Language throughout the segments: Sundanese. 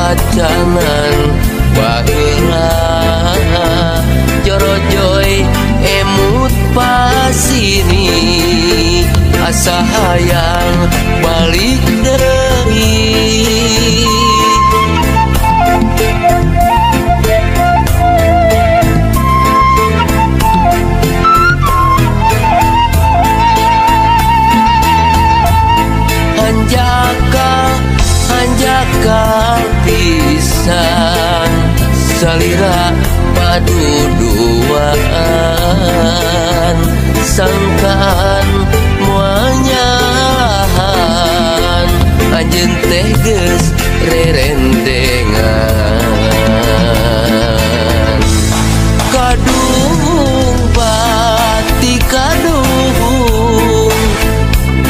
acanan baheula jorojoy emut pasini asa hayang balik deui. Hanjakal hanjakal pisan salira paduduan sangkaan moal nyalahan anjeun teh geus rerentengan. Kaduhung pati kaduhung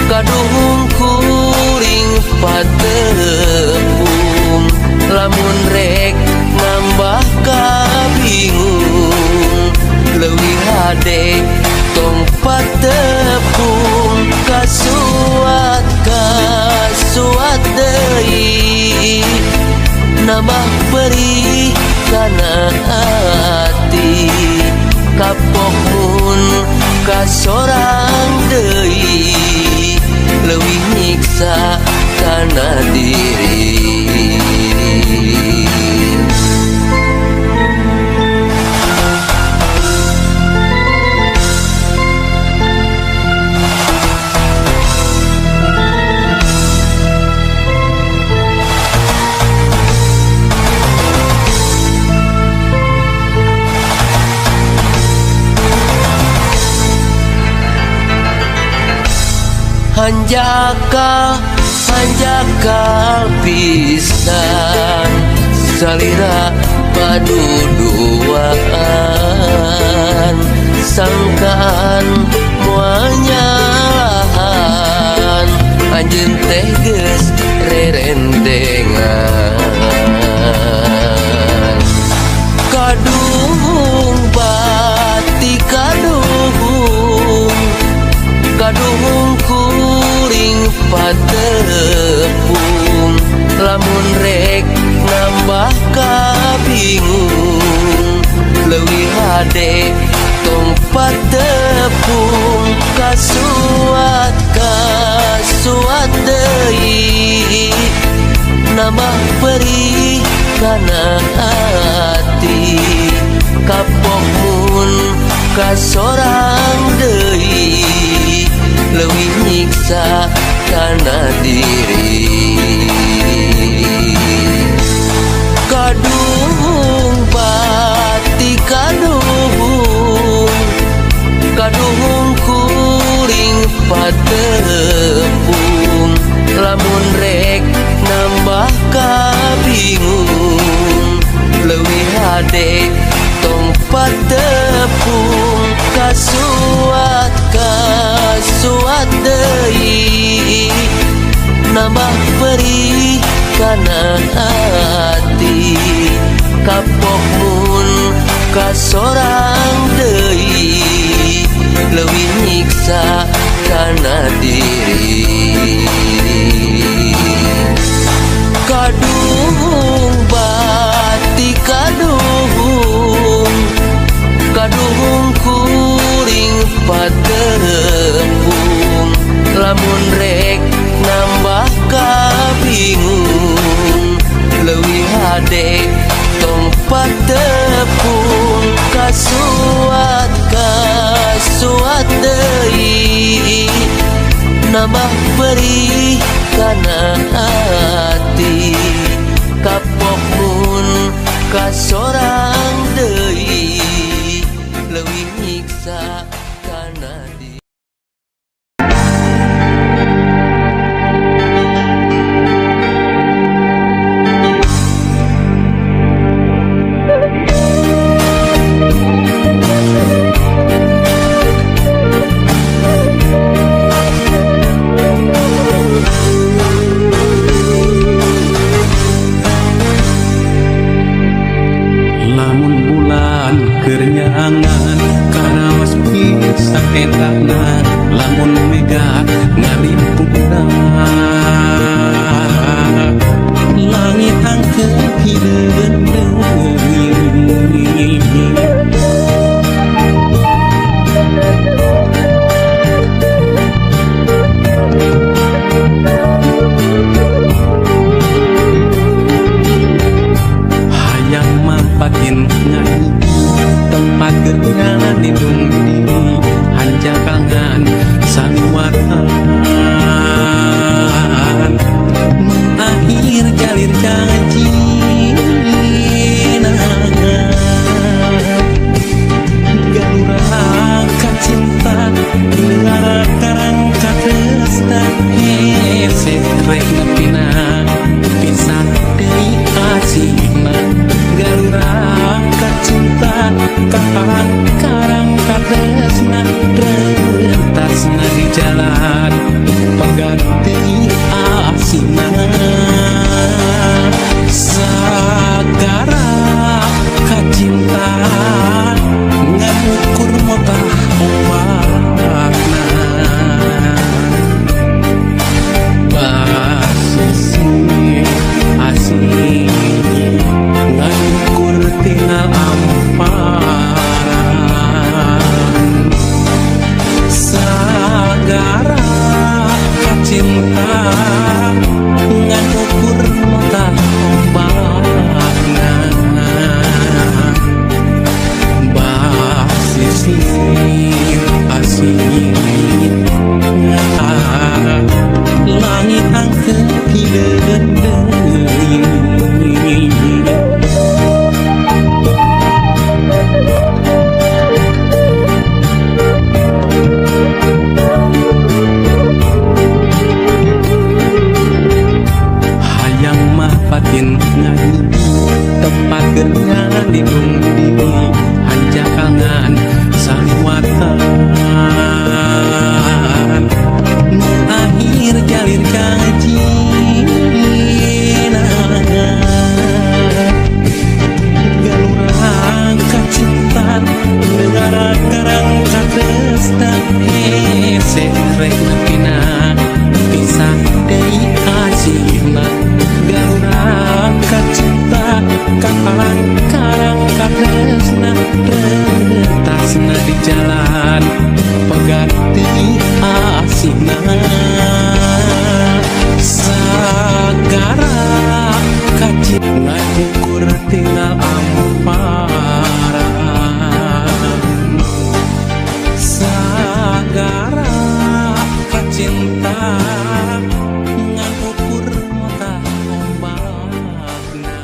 kaduhung kuring patepung lamun rek nambah kabingung leuwih hade tong patepung kasuat kasuat deui nambah perih kana ati kapok mun kasorang deui leuwih nyiksa kana diri. Hanjakal hanjakal pisan salira paduduan sangkaan moal nyalahan anjeun teh geus rerentengan. Kaduhung pati kaduhung kaduhung kuring patepung lamun rek nambah kabingung leuwih hade tong patepung kasuat kasuat deui nambah perih kana ati kapok mun kasorang deui leuwih nyiksa kana diri. Kaduhung pati kaduhung kaduhung kuring patepung lamun rek nambah kabingung leuwih hade tong patepung kasuat kasuat deui nambah perih kana ati kapok mun kasorang deui leuwih nyiksa kana diri. Kaduhung pati kaduhung kaduhung kuring patepung lamun rek nambah kabingung leuwih hade tong patepung kasuat kasuat deui nambah perih kana ati kapok mun kasorang deui leuwih nyiksa kana diri. Lamun bulan keur nyaangan karaos pisan etana lamun mega ngarimpunan langit angker. hideung deui. Hayang mampatin nyanyi tempat keur nindung diri hanjakangan saliwatan akhir jalir janji galurang kacinta karang katresna hese rek nepina pisah deui asina galurang kacinta kapalang karang katresna rentasna di jalan pengganti asina sagara kacinta ngukur motah ombakna basisi asih ngukur tinggal amparan sagara kacinta ngukur motah ombakna basisi asih langit angkeut hideung deui. Hayang mah batin nyanyi tempat keur nindung diri hanjakangan saliwatan akhir jalir janji galurang kacinta negara karang katresna hese rek nepina pisah deui asina galurang kacinta kapalang karang katresna rentasna di jalan pengganti asina sagara kacinta ukur tinggal amparan sagara kacinta ngan ukur motah ombakna.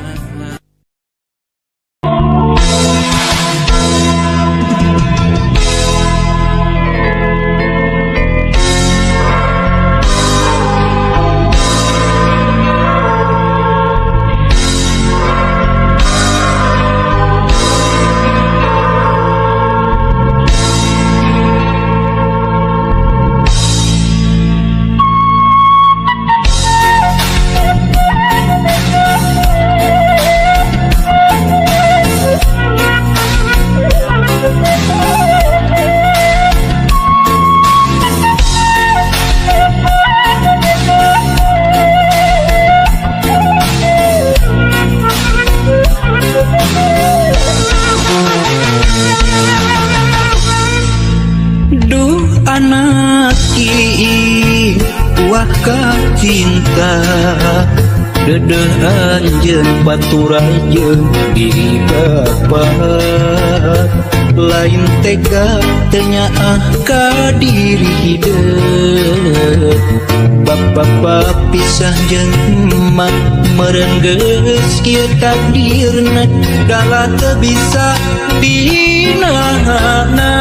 Duh anak ii wah cinta dedeh anjeun baturan jeung diri bapa lain tega teu nyaah ka diri hideung bapa pisah jeung emak meureun geus kieu takdirna dala teu bisa dinahana.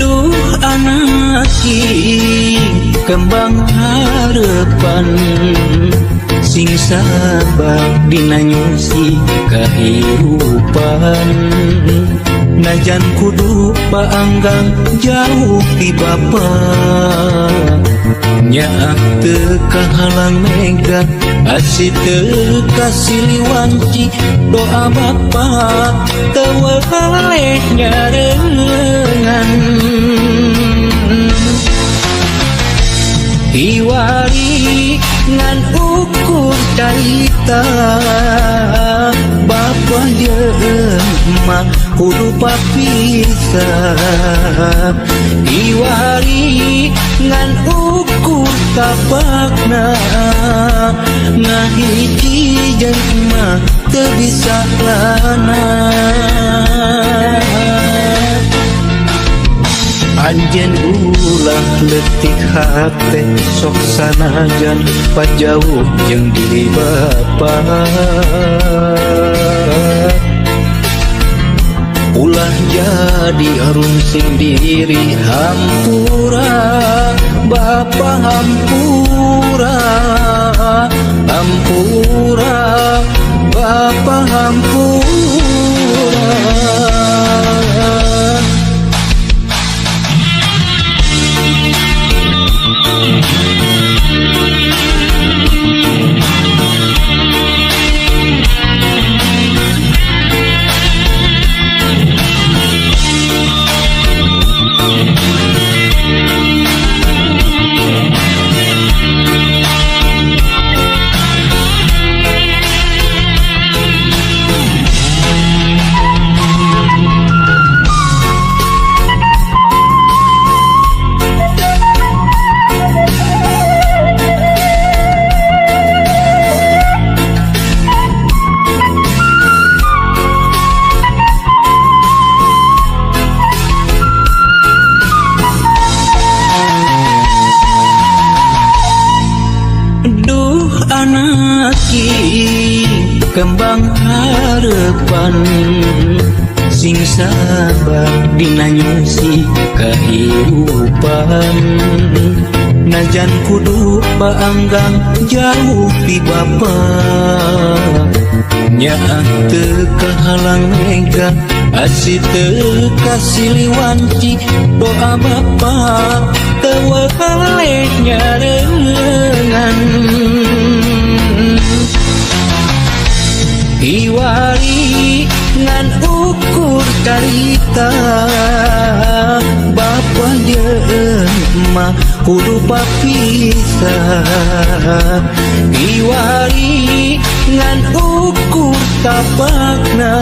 Duh anak kembang harapan sing sabar dina nyusi kahirupan. Najan kudu paanggang jauh ti bapa, nyaah teu kahalang mega, asih teu kasiliwanci. Doa bapa teu weleh nyarengan. Iwari ngan ukur carita, bapa jeung emak kudu papisah. Iwari ngan ukur tapakna, ngahiji jeung emak teu bisa lana. Anjeun ulah leutik hate, sok sanajan pajauh jeung diri bapa. Ulah jadi rungsing diri, hampura bapa, hampura, hampura bapa, hampura. Duh anaki kembang harapan, sing sabar dina nyusi kehidupan. Najan kudu paanggang jauh ti bapa, nyaah teu kahalang mega, asih teu kasiliwanci. Doa bapa teu weleh nyarengan. Iwari ngan ukur carita, bapa jeung emak kudu papisah. Iwari ngan ukur tapakna,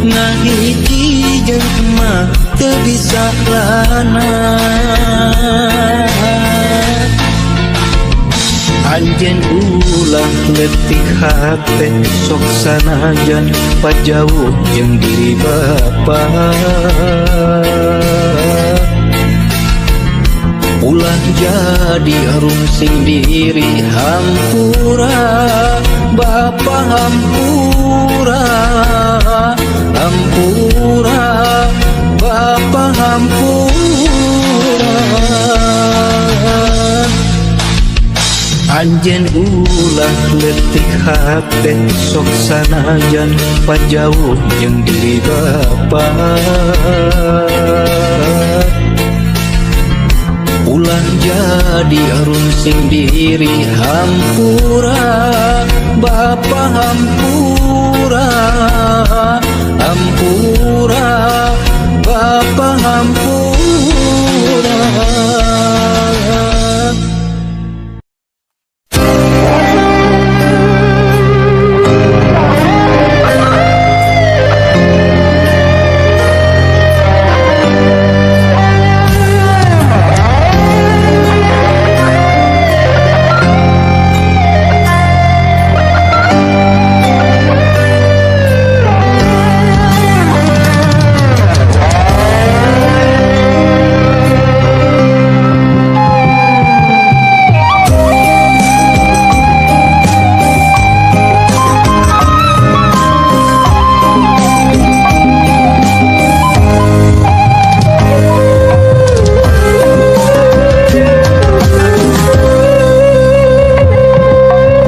ngahiji jeung emak teu bisa lana. Anjeun ulah leutik hate, sok sanajan pajauh jeung diri bapa. Ulah jadi rungsing diri, hampura bapa, hampura, hampura bapa, hampura. Anjeun ulah leutik hate, sok sanajan pajauh jeung diri bapa. Ulah jadi rungsing diri, hampura bapa, hampura, hampura bapa, hampura.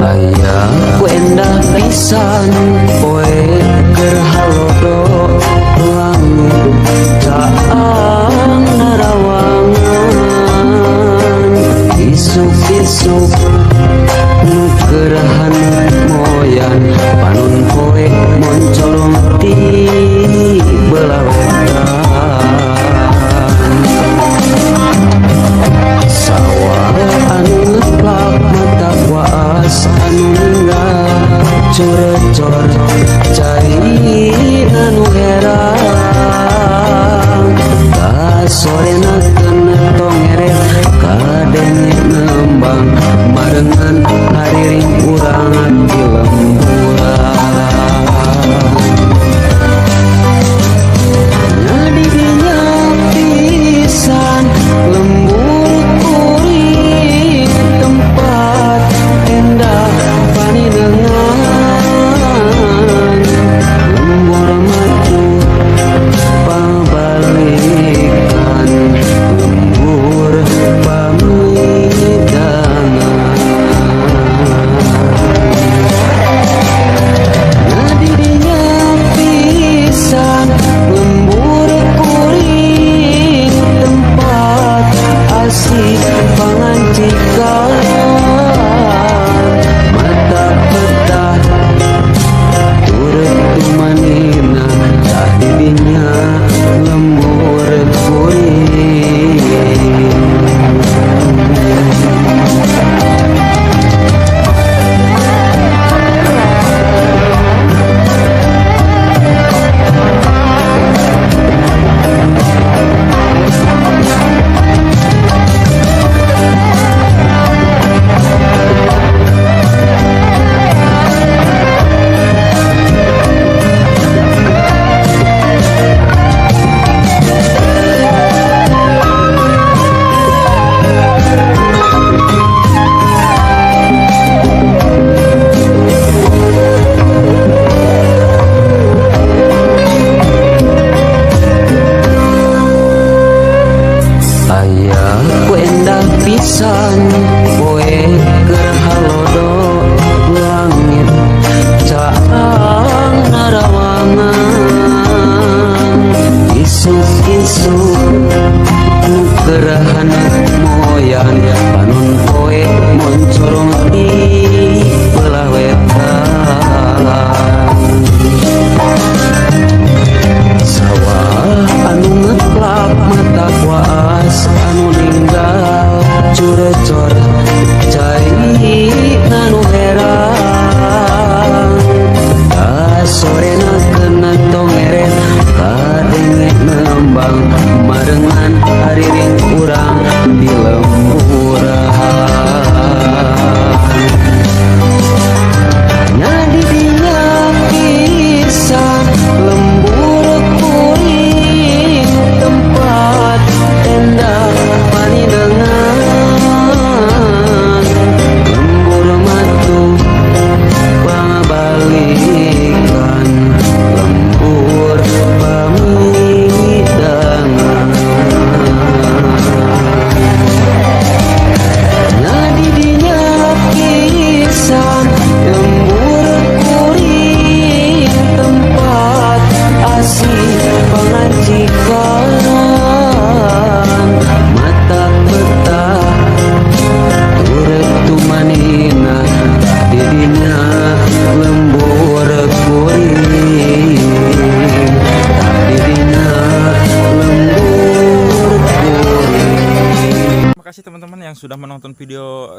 Hayang ku endah pisan poe keur halodo. Isuk-isuk nu keur haneut moyan, panon poe moncorong ti belah wetan. Sawah anu ngeplak mata waas anu ninggal curecor cai anu herang, kasorenakeun tongeret kadenge nembang barengan hariring urang di lemburan. Ngadidinya pisan lembur kuring, tempat endah paninengan, lembur matu pabalikan, lembur pamidangan. Ngadidinya pisan lembur kuring, tempat asih pangancikan, mata peta turut tumanina, tah didinya lembur kuring. Aya ku endah pisan poe keur halodo, langit caang narawangan, isuk-isuk nu keur haneut moyan, panon poe moncorong di belah wetan. Sawah anu ngeplak mata waas anu ninggal curecor cai anu herang, kasorenakeun tongeret kadenge nembang barengan hariring urang di lemburan. Ngadidinya pisan lembur kuring, tempat endah paninengan, lembur matu pabalikan, lembur pamidangan. Ngadidinya pisan lembur kuring, tempat asih pangancikan, mata peta turut tumanina, didinya lembur kuring, didinya lembur kuring. Terima kasih teman-teman yang sudah menonton video.